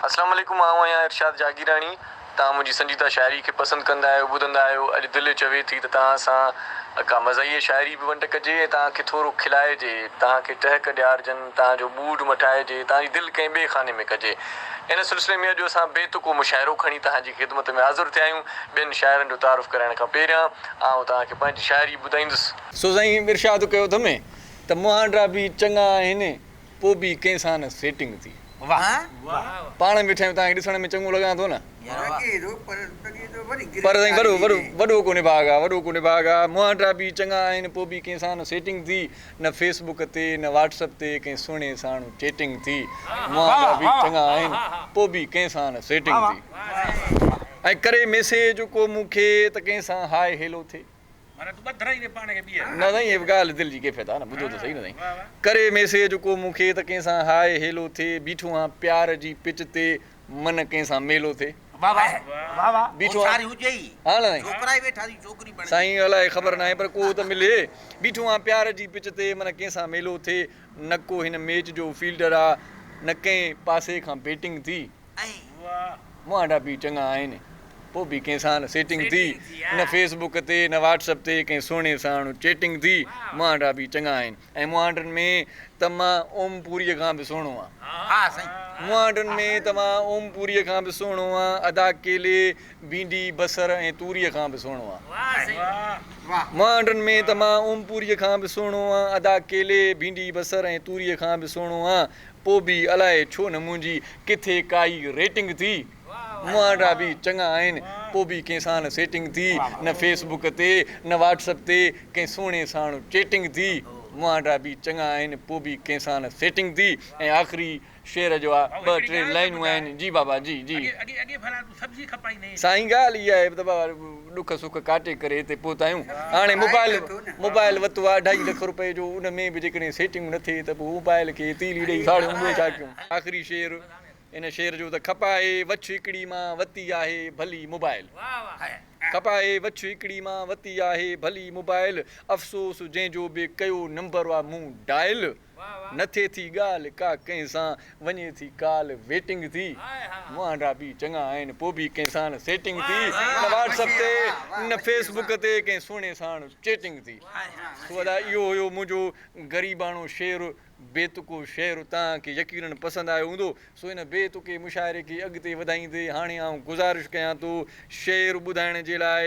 اسلام عليڪم آئون آهيان ارشاد جاگيراڻي توهان منهنجي سنجيده شاعري کي پسند ڪندا آهيو ٻڌندا آهيو اڄ دل چوي ٿي ته توهان سان ڪا مزاحيه شاعري به ونڊ ڪجي ۽ توهان کي ٿورو کلائجي توهان کي ٽهڪ ڏيارجن توهان جو موڊ مٽائجي توهان جي دل ڪنهن ٻئي خاني ۾ ڪجي ان سلسلي ۾ اڄ اسان بي تڪو مشاعرو کڻي توهان جي خدمت ۾ حاضر ٿيا آهيون ٻين شاعرن جو تعارف ڪرائڻ کان پهريان آئون توهان کي پنهنجي شاعري ٻڌائيندس. سو سائين ارشاد ڪيو اٿم ته مهانڊا به چڱا آهن پوء به ڪنهن سان نه سيٽنگ ٿي. پاڻ ۾ ويٺا آهيون توهان کي ڏسڻ ۾ چڱو لڳان ٿو نه. پر سائين وڏو وڏو وڏو ڪو نڀاڳ آ وڏو ڪو نڀاڳ آ مهانڊا به چڱا آهن پوء به ڪنهن سان نه سيٽنگ ٿي نه فيس بڪ تي نه واٽس اپ تي ڪنهن سهڻي ساڻ چيٽنگ ٿي مهانڊا به چڱا آهن پوء به ڪنهن سان نه سيٽنگ ٿي ۽ ڪري ميسيج ڪو مون کي ته ڪنهن سان هاء هيلو ٿئي. معنيٰ تون ٻڌرائين ٿي پاڻ کي ٻيهر. نه سائين هي ڳالهه دل جي ڪيفيت آ نه ٻڌو ته سهي نه سائين ڪري ميسيج ڪو مون کي ته ڪنهن سان هاء هيلو ٿئي بيٺو هان پيار جي پچ تي من ڪنهن سان ميلو ٿئي واه واه واه واه بيٺو هان هوشياري هجي ئي ها نه سائين ڇوڪرا ئي ويٺا سين ڇوڪري بڻجي. سائين الائي خبر ناهي پر ڪو ته ملي بيٺو هان پيار جي پچ تي من ڪنهن سان ميلو ٿئي نه ڪو هن ميچ جو فيلڊر آ نه ڪنهن پاسي کان بيٽنگ ٿي. مهانڊا به چڱا آهن پوء به ڪنهن سان نه سيٽنگ ٿي نه فيس بڪ تي نه واٽس اپ تي ڪنهن سهڻي ساڻ چيٽنگ ٿي مهانڊا به چڱا آهن ۽ مهانڊن ۾ ته مان اوم پوريء کان به سهڻو آهيان مهانڊن ۾ ته مان اوم پوريء کان به سهڻو آهيان ادا ڪيلي ڀينڊي بصر ۽ توريء کان به سهڻو آهيان مهانڊن ۾ ته مان اوم پوريء کان به سهڻو آهيان ادا ڪيلي ڀينڊي بصر ۽ توريء کان به سهڻو آهيان پوء به الائي ڇو نه منهنجي ڪٿي ڪائي ريٽنگ ٿي. مهانڊا به چڱا آهن، پوء به ڪنهن سان نه سيٽنگ ٿي، نه فيس بڪ تي، نه واٽس اپ تي، ڪنهن سهڻي ساڻ چيٽنگ ٿي. مهانڊا به چڱا آهن، پوء به ڪنهن سان نه سيٽنگ ٿي. ۽ آخري شعر جو آ ٻه ٽي لائنون آهن. جي بابا جي جي. سائين ڳالهه اها آهي ته بابا ڏک سک ڪاٽي ڪري هتي پهتا آهيون. هاڻي موبائل موبائل وتو آ اڍائي لک روپئي جو ان ۾ به جيڪڏهن سيٽنگ نه ٿئي ته پوء موبائل کي تيلي ڏئي ساڙيون ٻيو ڇا ڪيون. آخري شعر ان شعر جو ته کپائي وڇ هڪڙي مان وتي آهي ڀلي موبائل. کپائي وڇ هڪڙي مان وتي آهي ڀلي موبائل افسوس جنهن جو به ڪيو نمبر آ مون ڊائل. نه ٿئي ٿي ڳالهه ڪا ڪنهن سان، وڃي ٿي ڪال ويٽنگ ٿي. مهانڊا به چڱا آهن پوء به ڪنهن ساڻ سيٽنگ ٿي. نه واٽس اپ تي نه فيس بڪ تي ڪنهن سهڻي ساڻ چيٽنگ ٿي. سو ادا اهو هيو منهنجو غريباڻو شعر بي تڪو شعر توهان کي يقينن پسند آيو هوندو. سو ان بي تڪي مشاعري کي اڳتي وڌائيندي هاڻي آئون گذارش ڪيان ٿو شعر ٻڌائڻ جي لاء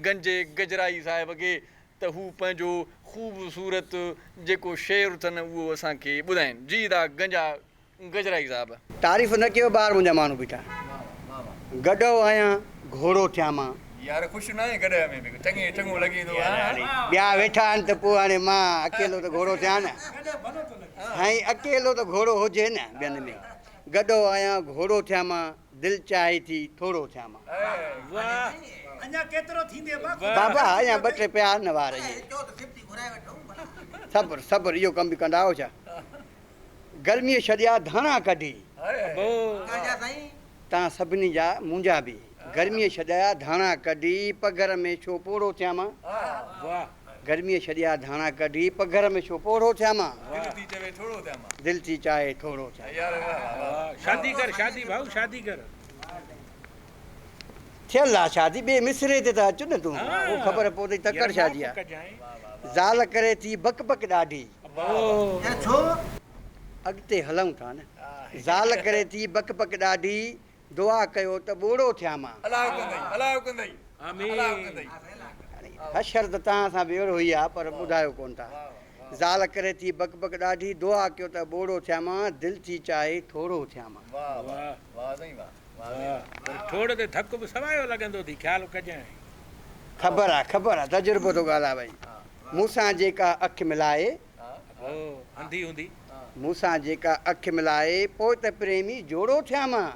گنجي گجرائي صاحب کي ته هو پنهنجو خوبصورت جيڪو شعر اٿن اهو اسان کي ٻڌائين. جي ادا گنجا گجرائي صاحب. تعريف نه ڪيو ٻاهر منهنجا ماڻهو بيٺا. گڏهو آهيان گهوڙو ٿيان مان. يار خوش ناهين گڏهه ۾ به چڱي چڱو لڳيندو آ. ٻيا ويٺا آهن ته پوء هاڻي مان اڪيلو ته گهوڙو ٿيان نه. سائين اڪيلو ته گهوڙو هجي نه ٻين ۾. گڏهو آهيان گهوڙو ٿيان مان. دل چاهي ٿي ٿورو ٿيان مان. بابا اڃا ٻه ٽي پيا آهن نه وار اهي. صبر صبر اهو ڪم به ڪندا آهيو ڇا. گرميء ڇڏيا ڌاڻا ڪڍي. تان سڀني جا منهنجا به. گرميء ڇڏيا ڌاڻا ڪڍي پگهر ۾ ڇو پوڙهو ٿيان مان. گرميء ڇڏيا ڌاڻا ڪڍي پگهر ۾ ڇو پوڙهو ٿيان مان. دل ٿي چوي ٿورو ٿيان مان. دل ٿي چاهي ٿورو ٿيان مان. شادي ڪر شادي ڀائو شادي ڪر. ٿيل آ شادي ٻئي مصرعي تي ته اچ نه تون پوء خبر پوندئي تڪڙ ڇا جي آ. زال ڪري ٿي بڪ بڪ ڏاڍي. اڳتي هلون ٿا نه. زال ڪري ٿي بڪ بڪ ڏاڍي دعا ڪيو ته ٻوڙو ٿيان مان. الله ڪندئي الله ڪندئي الله ڪندئي. حشر ته توهان سان به اهڙو ئي آ پر ٻڌايو ڪونه ٿا. زال ڪري ٿي بڪ بڪ ڏاڍي، دعا ڪيو ته ٻوڙو ٿيان مان، دل ٿي چاهي ٿورو ٿيان مان. واه واه واه سائين واه واه سائين واه. پر ٺوڙ تي ٿڪ به سوايو لڳندو ٿي خيال ڪجانء. خبر آ خبر آ تجربو ٿو ڳالهائي وئين مون سان جيڪا اک ملائي. ابو انڌي هوندي. مون سان جيڪا اک ملائي، پوء ته پريمي جوڙو ٿيان مان.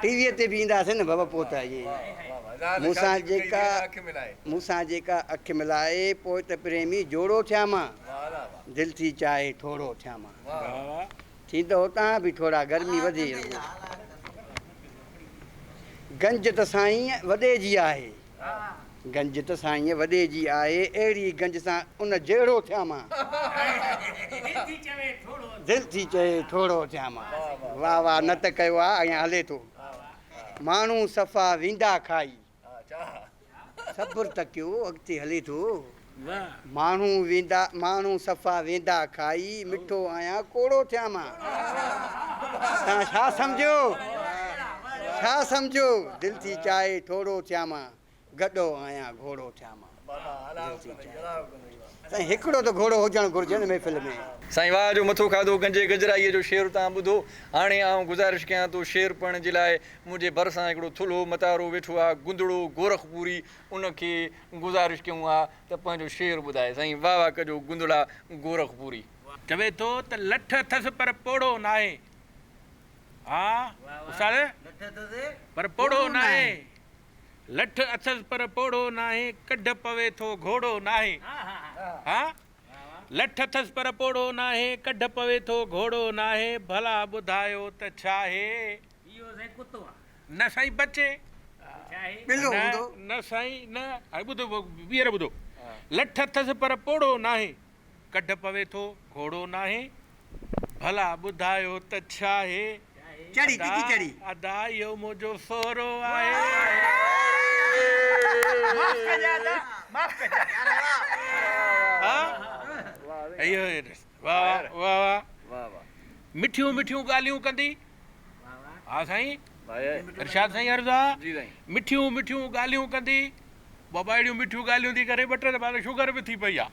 ٽي ويء تي به اينداسين نه بابا پوء ته ائين. مون سان جيڪا مون سان جيڪا اک ملائي، پوء ته پريمي جوڙو ٿيان مان. دل ٿي چاهي ٿورو ٿيان مان. ٿيندو تان به ٿورا گرمي وڌي رڳو. گنج ته سائينء وڏي جي آهي. گنج ته سائينء وڏي جي آهي، اهڙي گنج سان ان جهڙو ٿيان مان. دل ٿي چئي ٿورو ٿيان مان. واھ واھ نه ته ڪيو آ اڃا هلي ٿو. ماڻهو صفا ويندا کائي. صبر ته ڪيو اڳتي هلي ٿو. ماڻهو ويندا ماڻهو صفا ويندا کائي مٺو آهيان ڪوڙو ٿيان مان. توهان ڇا سمجهيو ڇا سمجهيو دل ٿي چاهي ٿورو ٿيان مان. گڏو آهيان گهوڙو ٿيان مان. سائين هڪڙو ته گهوڙو هجڻ گهرجي نه محفل ۾. سائين واهه جو مٿو کاڌو گنجي گجرائيء جو شعر تان ٻڌو. هاڻي آئون گذارش ڪيان ٿو شعر پڙهڻ جي لاء منهنجي ڀرسان هڪڙو ٿلهو متارو ويٺو آ گندڙو گورکپوري ان کي گذارش ڪيون ها ته پنهنجو شعر ٻڌائي. سائين واهه واهه ڪجو گندڙا گورکپوري. چوي ٿو ته لٺ اٿس پر پوڙهو ناهي. ها استاد پر پوڙهو ناهي. لٺ اٿس پر پوڙهو ناهي، ڪڍ پوي ٿو گهوڙو ناهي. ها لٺ اٿس پر پوڙهو ناهي، ڪڍ پوي ٿو گهوڙو ناهي، ڀلا ٻڌايو ته ڇاهي؟ اهو سائين ڪتو آ. نه سائين بچي. ٻلو هوندو. نه سائين نه. هاڻي ٻڌو ٻيهر ٻڌو. لٺ اٿس پر پوڙهو ناهي، ڪڍ پوي ٿو گهوڙو ناهي، ڀلا ٻڌايو ته ڇاهي؟ چڙي ٽڪي چڙي. ادا اهو منهنجو سهرو آهي. معاف ڪجي ادا معاف ڪجي. ها اهو واه واه واه مٺيون مٺيون ڳالهيون ڪندي. ها سائين ارشاد سائين عرض آ مٺيون مٺيون ڳالهيون ڪندي. بابا اهڙيون مٺيون ڳالهيون ٿي ڪري ٻه ٽي دفعا ته شگر به ٿي پئي آ.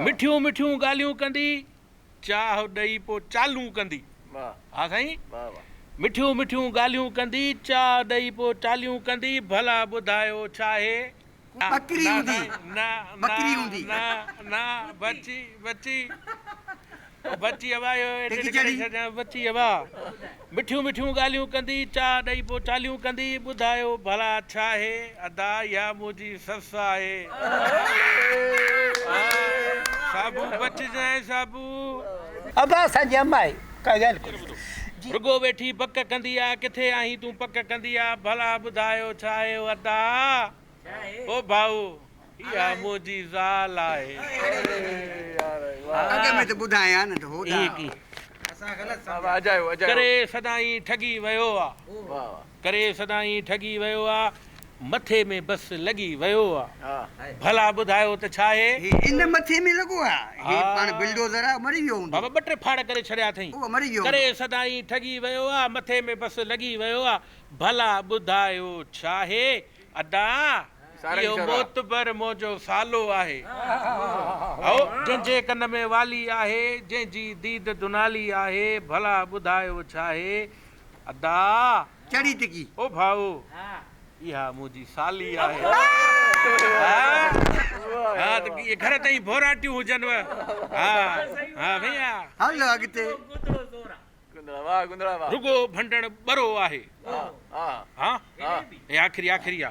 مٺيون مٺيون ڳالهيون ڪندي چاهه ڏئي پو چالون ڪندي. ها سائين مٺيون مٺيون ڳالهيون ڪندي چاهه ڏئي پو چاليون ڪندي ڀلا ٻڌايو ڇاهي؟ ٻڪري هوندي نه ٻڪري هوندي نه نه بچي بچي بچي ابا اهو ايڊٽ ڪري ڇڏيان بچي ابا مٺيون مٺيون ڳالهيون ڪندي چاهه ڏئي پو چاليون ڪندي ٻڌايو ڀلا ڇاهي ادا اها منهنجي سس آهي صابو بچجانء صابو. ابا اسان جي اما آهي ڪا ڳالهه ڪونهي. رڳو ويٺي بڪ ڪندي آ ڪٿي آهين تون پڪ ڪندي آ ڀلا ٻڌايو ڇاهي ادا او ڀائو اها منهنجي زال آهي. اڳ ۾ ته ٻڌايان نه ته هو ڏانهن. ڪري سدائين ٺڳي ويو آ. ڪري سدائين ٺڳي ويو آ. مٿي ۾ بس لڳي ويو آ. ڀلا ٻڌايو ته ڇاهي؟ هي ان مٿي ۾ لڳو آ. هي پاڻ بلڊوزر آ مري ويو هوندو. بابا ٻه ٽي ڦاڙ ڪري ڇڏيا اٿئي. اهو مري ويو هوندو. ڪري سدائين ٺڳي ويو آ. مٿي ۾ بس لڳي ويو آ. ڀلا ٻڌايو ڇاهي؟ ادا! اهو معتبر منهنجو سالو آهي. هائو، جنهن جي ڪن ۾ والي آهي، جنهن جي ديد دنالي آهي، ڀلا ٻڌايو ڇاهي؟ ادا! چڙهي ٽڪي. او ڀائو! اها منهنجي سالي آهي. ها ته اهي گهر تائين ڀوراٽيون هجنو. ها ها ڀئيا. هل اڳتي. رڳو ڀنڊڻ ٻرو آهي. ها هي آخري آخري آ.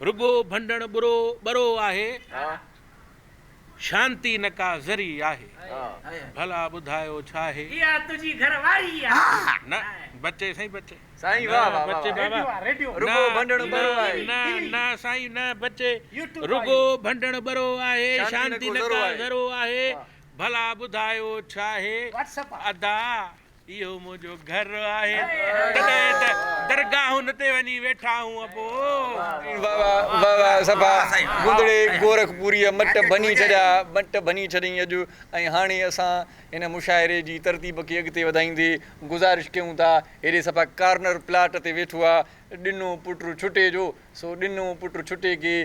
رڳو ڀنڊڻ ٻرو ٻرو آهي. شانتي نه ڪا ذري آهي. ڀلا ٻڌايو ڇاهي؟ اها تنهنجي گهر واري آ. نه بچي سائين بچي. سائين واه واه بچي بابا. رڳو ڀنڊڻ ٻرو آهي. نه نه سائين نه بچي. رڳو ڀنڊڻ ٻرو آهي. شانتي نه ڪا ذرو آهي. ڀلا ٻڌايو ڇاهي؟ ادا اهو منهنجو گهر آهي. تڏهن ته درگاهن تي وڃي ويٺا آهون ابو. واه واه واه صفا گندڙي گورکپوريء مٽ ڀڃي ڇڏيا مٽ ڀڃي ڇڏيائين اڄ ۽ هاڻي اسان هن مشاعري جي ترتيب کي اڳتي وڌائيندي گذارش ڪيون ٿا هيڏي صفا ڪارنر پلاٽ تي ويٺو آ ڏنو پٽ ڇٽي جو سو ڏنو پٽ ڇٽي کي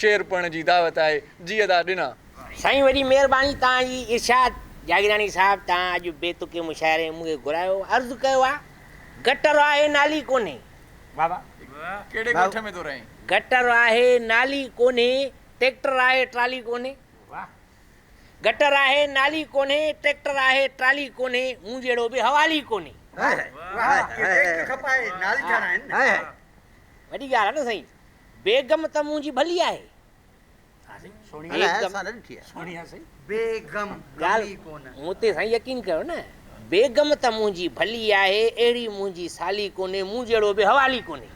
شعر پڙهڻ جي دعوت آهي. جي ادا ڏنا. سائين وڏي مهرباني توهان جي ارشاد جاگيراڻي صاحب توهان اڄ بي تڪي مشاعري ۾ مون کي گهرايو عرض ڪيو آ گٽر آهي نالي ڪونهي. واھ واھ. ڪهڙي ڳوٺ ۾ ٿو رهين. گٽر آهي نالي ڪونهي ٽيڪٽر آهي ٽرالي ڪونهي. گٽر آهي نالي ڪونهي ٽريڪٽر آهي ٽرالي ڪونهي مون جهڙو به حوالي ڪونهي. وڏي ڳالهه آهي نه سائين بيگم ته منهنجي ڀلي آهي. بيگم ڳالهه مون تي سائين يقين ڪيو نه بيگم ته منهنجي ڀلي آهي اهڙي منهنجي سالي ڪونهي مون جهڙو به حوالي ڪونهي.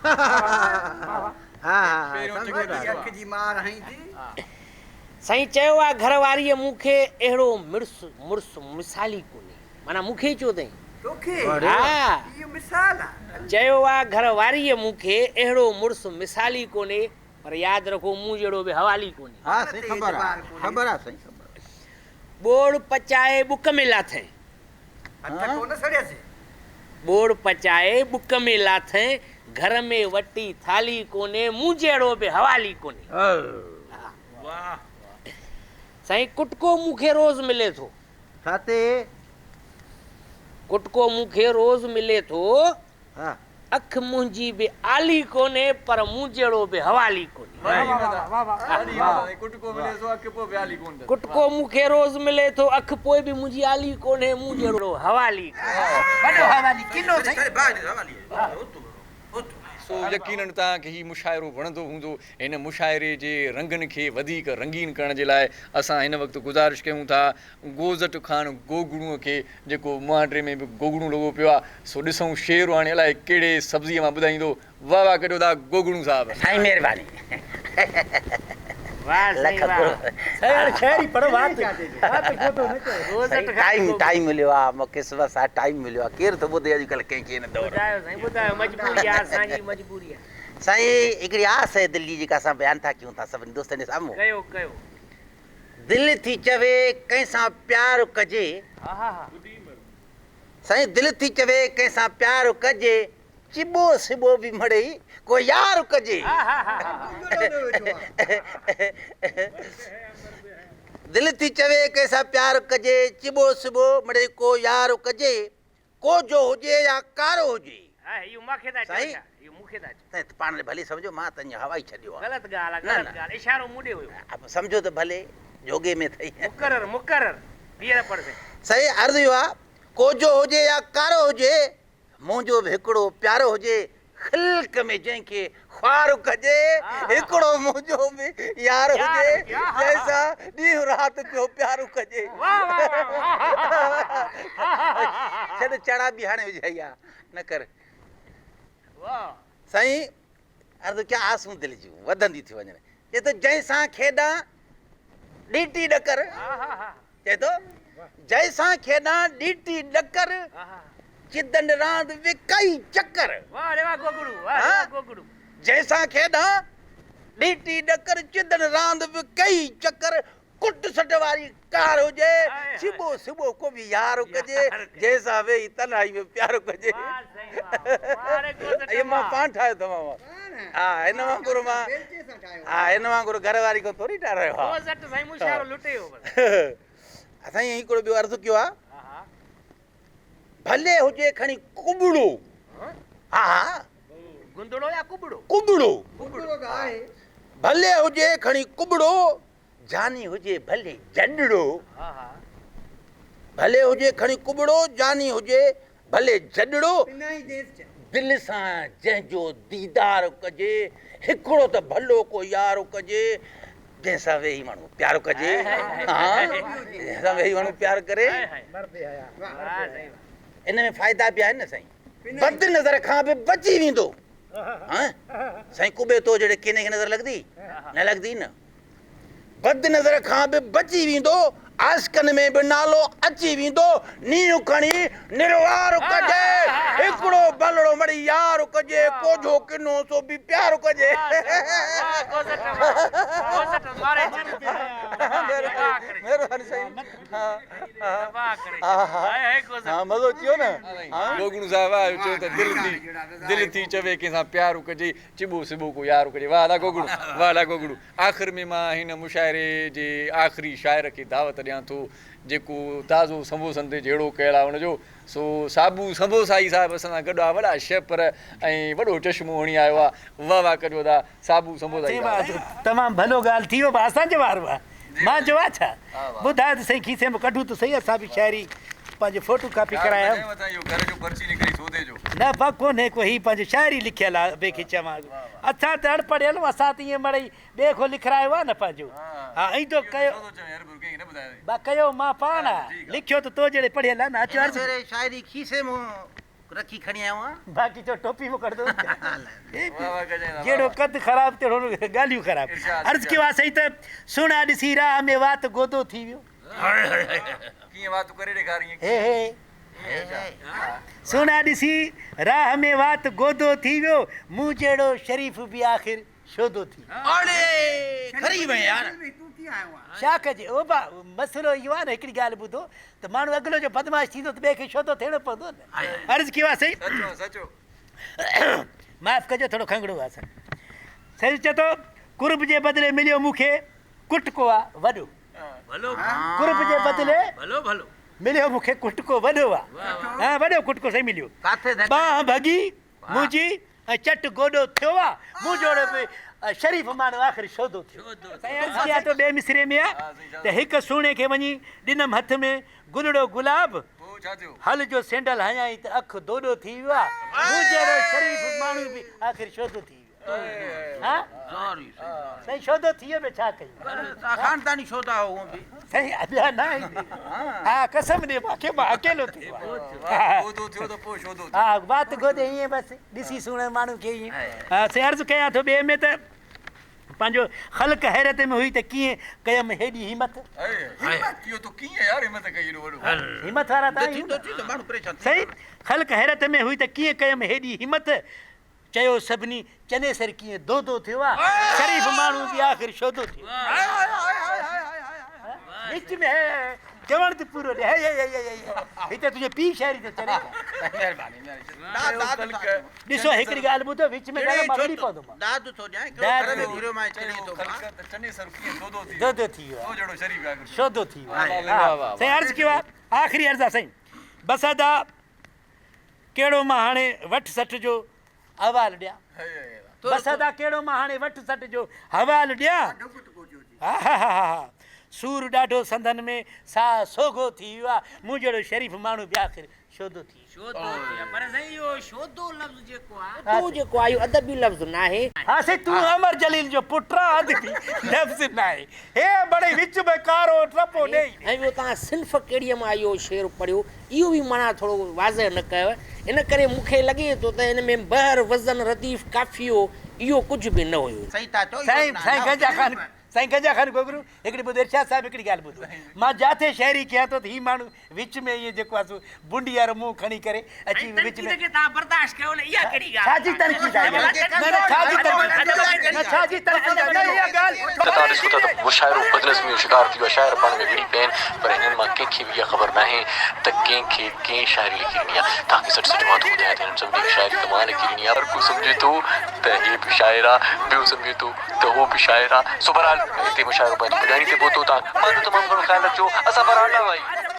سائين چيو آ گهر واريء مون کي اهڙو مڙس مڙس مثالي ڪونهي. معنيٰ مون کي چيو اٿئين. توکي؟ ها. اهو مثال آ. چيو آ گهر واريء مون کي اهڙو مڙس مثالي ڪونهي پر ياد رکو مون جهڙو به حوالي ڪونهي. ها سائين خبر آ خبر آ سائين خبر آ. ٻوڙ پچائي ٻڪ ۾ لاٿئين. هٿ ڪونه سڙيس. ٻوڙ پچائي ٻڪ ۾ لاٿئين گهر ۾ وٽي ٿالهي ڪونهي مون جهڙو به حوالي ڪونهي. واهه. سائين ڪٽڪو مون کي روز ملي ٿو. ڇا تي؟ ڪٽڪو مون کي روز ملي ٿو. ها. اک منهنجي به آلي ڪونهي پر مون جهڙو به حوالي ڪونهي. ڪٽڪو مون کي روز ملي ٿو اک پوء به منهنجي آلي ڪونهي مون جهڙو حوالي ڪونهي. وڏو حوالي ڪنو سائين. سو يقينن توهان کي هي مشاعرو وڻندو هوندو. هن مشاعري جي رنگن کي وڌيڪ رنگين ڪرڻ جي لاء اسان هن وقت گذارش ڪيون ٿا گوزٽ خان گوگڙوء کي جيڪو مهانڊي ۾ به گوگڙو لڳو پيو آ سو ڏسون شعر هاڻي الائي ڪهڙي سبزيء مان ٻڌائيندو. واه واه ڪڍو ٿا گوگڙو صاحب. سائين مهرباني. واه لک سائين واه. قرب. سائين هاڻي شاعري پڙهو وات وات گودو نه چئو. گوزٽ سائين خان ٽائيم گوگڙو. ٽائيم مليو آ مون قسمت سان ٽائيم مليو آ ڪير ٿو ٻڌي اڄڪلهه ڪنهن کي هن دور ۾. ٻڌايو سائين ٻڌايو مجبوري آ اسان جي مجبوري آ. سائين هڪڙي آس آهي دل جي جيڪا اسان بيان ٿا ڪيون ٿا سڀني دوستن جي سامهون. ڪيو ڪيو. دل ٿي چوي ڪنهن سان پيار ڪجي. سائين دل ٿي چوي ڪنهن سان پيار ڪجي چٻو سٻو به مڙئي ڪو يار ڪجي. دل ٿي چوي ڪنهن سان پيار ڪجي چٻو سٻو مڙئي ڪو يار ڪجي. ڪوجهو هجي يا ڪارو هجي. ها اهو مان کي ٿا چئو سائين ڇا اهو مون کي ٿا چئو. سائين پاڻ ڏي ڀلي سمجهو مان ته اڃا هوائي ڇڏيو آ. غلط ڳالهه آ نه غلط نه. ڳالهه اشارو مون ڏي هيو. سمجهو ته ڀلي جوڳي ۾ ٿئي. مقرر مقرر ٻيهر پڙهه سائين. سائين عرض اهو آ ڪوجهو هجي يا ڪارو هجي منهنجو به هڪڙو پيارو هجي خلق ۾ جنهن کي خوار ڪجي هڪڙو منهنجو به يار هجي جنهن سان ڏينهن رات پيو پيار ڪجي. ڇڏ چڙا به هاڻي وجهائي آ نه ڪر. سائين عرض ڪيان آسون دل جون وڌنديون ٿيون وڃن. چئي ٿو جنهن سان کيڏان ڏيٽي ڏڪر. چئي ٿو جنهن سان کيڏان ڏيٽي ڏڪر. چدن راند وڪائي چڪر. جنهن سان کيڏان ڏيٽي ڏڪر چدن راند وڪائي چڪر. ڪٽ سٽ واري ڪار هجي ڇٻو سٻو ڪو به يار ڪجي جنهن سان ويهي تنهائي ۾ پيار ڪجي. اهو مان پاڻ ٺاهيو اٿم ها هن وانگر مان ها هن وانگر گهر واري کان ٿوري ٺارايو ها. سائين هڪڙو ٻيو عرض ڪيو آ. ڀلي هجي کڻي ڪٻڙو. ها ها. گندڙو يا ڪٻڙو؟ ڪٻڙو. ڪٻڙو ته آهي. ڀلي هجي کڻي ڪٻڙو، جاني هجي ڀلي جڏڙو. ها ها. ڀلي هجي کڻي ڪٻڙو، جاني هجي ڀلي جڏڙو. پنائي ديس چئه. دل سان جنهن جو ديدار ڪجي، هڪڙو ته ڀلو ڪو يار ڪجي. جنهن سان ويهي ماڻهو پيار ڪجي، ها جنهن سان ويهي ماڻهو پيار ڪري. ان ۾ فائدا به آهن نه سائين. بد نظر کان به بچي ويندو. ها سائين ڪٻي تو جهڙي ڪيني کي نظر لڳندي؟ نه لڳندي نه. بد نظر کان به بچي ويندو، عاشقن ۾ به نالو اچي ويندو، نينهن کڻي نروار ڪجي، هڪڙو ڀلڙو مڙئي يار ڪجي، ڪوجهو ڪنو سو به پيار ڪجي. مهرباني سائين. ها مزو اچي ويو نه. گوگڙو صاحب آيو چيو ته دل ٿي دل ٿي چوي ڪنهن سان پيار ڪجي، چٻو سٻو ڪو يار ڪجي. واه ادا گوگڙو واه ادا گوگڙو. آخر ۾ مان هن مشاعري جي آخري شاعر کي دعوت ڏيان ٿو، جيڪو تازو سنبوسن تي جهيڙو ڪيل آهي ان جو، سو صابو سنبوسائي صاحب اسان سان گڏ آهي، وڏا شهپر ۽ وڏو چشمو هڻي آيو آهي، واه واه ڪجو ادا صابو سنبوسائي صاحب. تمام ڀلو ڳالهه ٿي ويو پر اسان جو وارو آهي مان جو آ ڇا ٻڌاء ته سهي کيسي مان ڪڍون ته سهي اسان به شاعري پنهنجي فوٽو ڪاپي ڪرايا نه با ڪونهي ڪو هي پنهنجي شاعري لکيل آ ابي کي چوان اسان ته اڻ پڙهيل اسان ته ائين مڙئي ٻئي کان لکرايو آ نه پنهنجو ها ائين تو ڪيو با ڪيو مان پاڻ آ لکيو ته تو جهڙي پڙهيل آ نه اچ عرض شاعري کيسي مان رکي کڻي آيو آهيان. باقي چئو ٽوپي مون ڪڍندو جهڙو قد خراب تهڙو ڳالهيون خراب. عرض ڪيو آ سائين ته سهڻا ڏسي راهه ۾ وات گودو ٿي ويو. ڪيئن وات ڪري ڏيکارين. هي هي. سهڻا ڏسي راهه ۾ وات گودو ٿي ويو، مون جهڙو شريف به آخر شودو ٿي ويو. اڙي کري وئين يار. ڇا ڪجي او با مسئلو اهو آهي نه هڪڙي ڳالهه ٻڌو ته ماڻهو اڳلو جو بدمعاش ٿيندو ته ٻئي کي شودو ٿيڻو پوندو نه. عرض ڪيو آهي سائين. معاف ڪجو ٿورو کنگهڙو آهي سائين. سائين چئي ٿو قرب جي بدلي مليو مون کي ڪٽڪو آ وڏو. قرب جي بدلي مليو مون کي ڪٽڪو وڏو آ. ها وڏو ڪٽڪو سائين مليو. ٻانهن ڀڳي منهنجي ۽ چٽ گوڏو ٿيو آ. مون جهڙو به شريف ماڻهو آخر شودو ٿيو. سائين عرض ڪيان ٿو ٻئي مصرعي ۾ آ ته هڪ سهڻي کي وڃي ڏنم هٿ ۾ گلڙو گلاب هل جو سينڊل هنيائين ته اک دوڏو ٿي ويو آ. مون جهڙو شريف ماڻهو به آخر شودو ٿي ويو. ها سائين شودو ٿي ويو ڇا ڪيون خانداني شودا هو هو به سائين ٻيا نه آهن ها قسم ڏي ماکي مان اڪيلو ٿي گودو ٿيو ته پوء شودو ٿيو ها وات گودي ائين بس ڏسي سهڻي ماڻهو کي ائين ها سائين عرض ڪيان ٿو ٻئي ۾ ته پنهنجو خلق حيرت ۾ هئي ته ڪيئن ڪيم هيڏي همت اهو تو ڪيئن يار همت ڪئي ايڏو وڏو همت وارا ته آهيون سائين خلق حيرت ۾ هئي ته ڪيئن ڪيم هيڏي همت چيو سڀني چنيسر ڪيئن دودو ٿيو آ، شريف ماڻهو به آخر شودو ٿيو. وچ ۾ هي چوڻ ته پورو ڏي هي هي هي هي هي هتي تنهنجو پيء شاعري ٿو چري. ڏسو هڪڙي ڳالهه ٻڌو وچ ۾ ڳالهه مان وڙهي پوندو مان. داد ٿو ڏيان ڪهڙو گهر ۾ گهريو مان چري ٿو مان. چنيسر ڪيئن دودو ٿي ويو. دودو ٿي ويو آ. تو جهڙو شريف آخر شودو ٿي ويو آ. سائين عرض ڪيو آ آخري عرض آ سائين بس ادا ڪهڙو مان هاڻي وٺ سٺ جو احوال ڏيان. بس ادا ڪهڙو مان هاڻي وٺ سٺ جو حوال ڏيان. هاهاهاها سور ڏاڍو سنڌن ۾ ساهه سوگهو ٿي ويو آ. مون جهڙو شريف ماڻهو به آخر شودو ٿي ويو. شودو ٿي ويو. پر سائين اهو شودو لفظ جيڪو آ. شودو جيڪو آ اهو ادبي لفظ ناهي. ها سائين تون امر جليل جو پٽ آ ادبي لفظ ناهي. هي مڙئي وچ ۾ ڪارو ٽپو ڏيئي. ۽ ٻيو توهان صنف ڪهڙيء مان اهو شعر پڙهيو اهو به معنيٰ ٿورو واضح نه ڪيو، ان ڪري مون کي لڳي ٿو ته ان ۾ بحر، وزن، رديف، قافيو اهو ڪجهه به نه هيو. صحيح ٿا چئو اهو سائين سائين گنجا خان سائين گنجا خان گوگرو هڪڙي ٻڌو ارشاد صاحب هڪڙي ڳالهه ٻڌو مان جاٿي شاعري ڪيان ٿو ته هي ماڻهو وچ ۾ ائين جيڪو آهي سو بنڊي وارو منهن کڻي ڪري اچي سائين وچ ۾ تنقيد کي توهان برداشت ڪيو نه اها ڪهڙي ڳالهه ڇا جي تنقيد آهي اها نه نه ڇا جي تنقيد نه ڇا جي تنقيد آهي نه اها ڳالهه ته توهان ڏسو ٿا ته مشاعرو بدنظمي جو شڪار ٿي ويو آهي، شاعر پاڻ ۾ وڙهي پيا آهن پر هنن مان ڪنهن کي به اها خبر ناهي ته ڪنهن کي ڪنهن شاعري لکي ڏني آهي. توهان کي سچ سچ مان ٿو ٻڌايان ته هنن سڀني کي شاعري ته مان لکي ڏني آهي. هر ڪو سمجهي ٿو ته هي به شاعر آهي، ٻيو سمجهي ٿو ته هو به شاعر آهي. سو بهرحال هتي مشاعرو پنهنجي پڄاڻي تي پهتو. توهان پنهنجو تمام گهڻو خيال رکجو. اسان بهرحال نه آهيون.